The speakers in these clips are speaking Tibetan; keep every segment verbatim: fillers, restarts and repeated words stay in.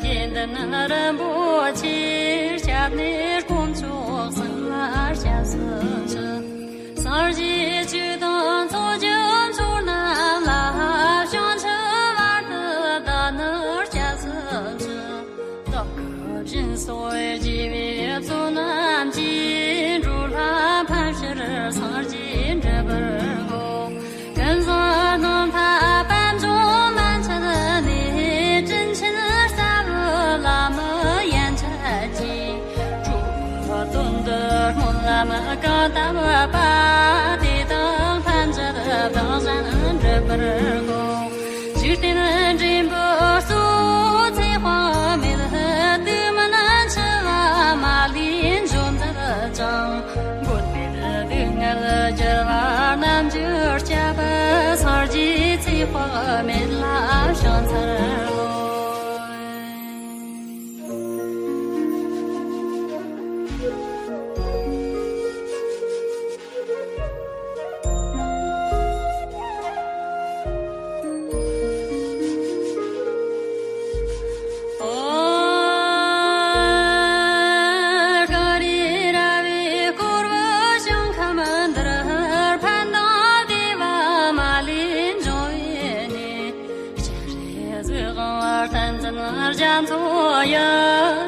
དགེ་འདུན་རིན་པོ་ཆེ་སྐྱབས་གནས་དཀོན་མཆོག་གསུམ་ལ་སྐྱབས་སུ་མཆི། སངས་རྒྱས་ཆོས་དང་ཚོགས་ཀྱི་མཆོག་རྣམས་ལ། བྱང་ཆུབ་བར་དུ་བདག་ནི་སྐྱབས་སུ་མཆི། བདག་གི་སྦྱིན་སོགས་བགྱིས་པའི་ཚོགས་རྣམས་ཀྱིས། འགྲོ་ལ་ཕན་ཕྱིར་སངས་རྒྱས་འགྲུབ་པར་ཤོག། ཀུན་བཟང་རྣམ་ཐར་པད་འབྱུང་མན་ཆད་ནས། དྲིན་ཆེན་རྩ་བའི་བླ་མ་ཡན་ཆད་ཀྱིས། གྲུབ་པའི་དོན་དུ་སྨོན་ལམ་གང་བཏབ་པ། དེ་དག་ཕན་ཕྱིར་བདག་གཞན་འགྲུབ་པར་ཤོག། འཇིག་རྟེན་འབྲིང་པོའི་གཙོ་བོ་ཚེ་དཔག་མེད། དུས་མིན་འཆི་བ་མ་ལུས་འཇོམས་པར་བྱ། འགོག་པའི་སྡུག་བསྔལ་རྒྱུ་བ་རྣམས་ཀྱི་སྐྱབས། སངས་རྒྱས་ཚེ་དཔག་མེད་ལ་ཕྱག་འཚལ་ལོ། ཨོ། ཤཱ་རིའི་ར་བས་བསྐོར་བའི་ཞིང་ཁམས་འདིར། ཕན་དང་བདེ་བ་མ་ལུས་འབྱུང་བའི་གནས། སྤྱན་རས་གཟིགས་དབང་བསྟན་འཛིན་རྒྱ་མཚོ་ཡི།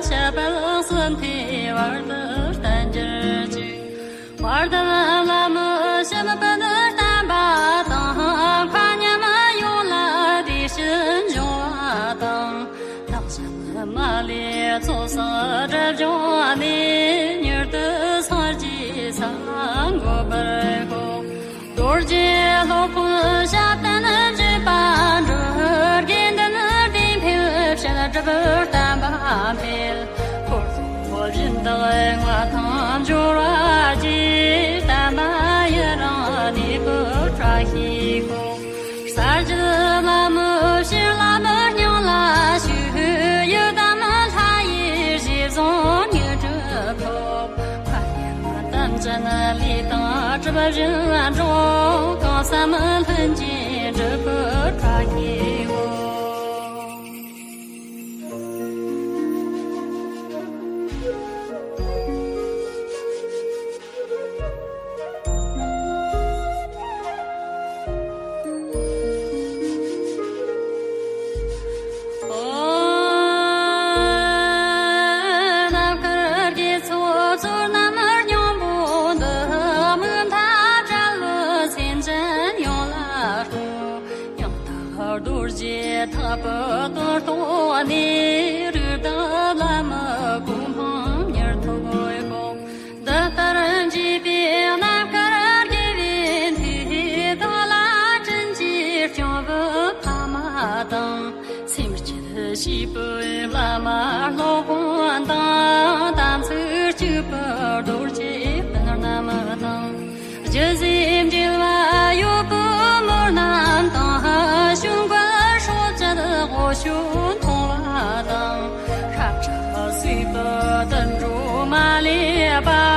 ཞབས་པད་གསུམ་མཐའི་བར་དུ་བརྟན་གྱུར་ཅིག། དཔལ་ལྡན་བླ་མའི་ཞབས་པད་བརྟན་པ་དང་། མཁའ་མཉམ་ཡོངས་ལ་བདེ་སྐྱིད་འབྱུང་བ་དང་། བདག་གཞན་མ་ལུས་ཚོགས་བསགས་སྒྲིབ་སྦྱངས་ནས། མྱུར་དུ་སངས་རྒྱས་ས་ལ་འགོད་པར་ཤོག། རྡོ་རྗེ་སློབ་དཔོན་ཞབས་བརྟན་བརྒྱུད་པ་འགྲོ། དགེ་འདུན་བདེ་འཕེལ་བྱིན་གྲུབ་བསྟན་པ་འཕེལ། འཁོར་དང་སྦྱིན་བདག་མངའ་ཐང་འབྱོར་བ་རྒྱས། བསྟན་པ་ཡུན་རིང་གནས་པའི་བཀྲ་ཤིས་ཤོག། ས་སྐྱ་བླ་མའི་བྱིན་རླབས་སྙིང་ལ་ཞུགས། ཡི་དམ་ལྷ་ཡི་ཞལ་གསུང་སྙིང་དྲུང་ཐོབ། མཁའ་མཉམ་དམ་ཅན་ལས་དང་གྲུབ་སྦྱིན་འགྲུབ། གང་བསམ་ལྷུན་གྱིས་འགྲུབ་པའི་བཀྲ་ཤིས་འོ། ཨོ། རྣམ་དཀར་དགེ་ཚོགས་ཚོགས་རྣམས་སྙིང་པོ་འདི། དམིགས་མཐའ་བྲལ་བའི་སེམས་ཅན་ཡོངས་ལ་སྤྲོ། ཡང་དག་རྡོ་རྗེ་ཐེག་པའི་དོན་རྟོགས་ནས། རིགས་བདག་བླ་མའི་གོ་འཕང་མྱུར་ཐོབ་ཤོག། འདི་ལྟར་འཇུག་པའི་རྣམ་དཀར་དགེ་བའི་མཐུས། བདག་ལ་དྲིན་གྱིས་སྐྱོང་བའི་ཕ་མ་དང་། སེམས་བསྐྱེད་བྱེད་པའི་བླ་མ་སློབ་དཔོན་དང་། དམ་ཚིག་གཅིག་པའི་རྡོ་རྗེ་སྤུན་རྣམས་དང་། རྒྱུ་ཟས་འབྲེལ་བ་ཡོད་པའི་མི་རྣམས་དང་། གཞུང་བཀའ་སྲོག་གཅོད་དབུ་ཞྭ་མཐོང་བ་དང་། ཤ་ཁྲག་གསོས་པའི་དུད་འགྲོ་མ་ལུས་པ།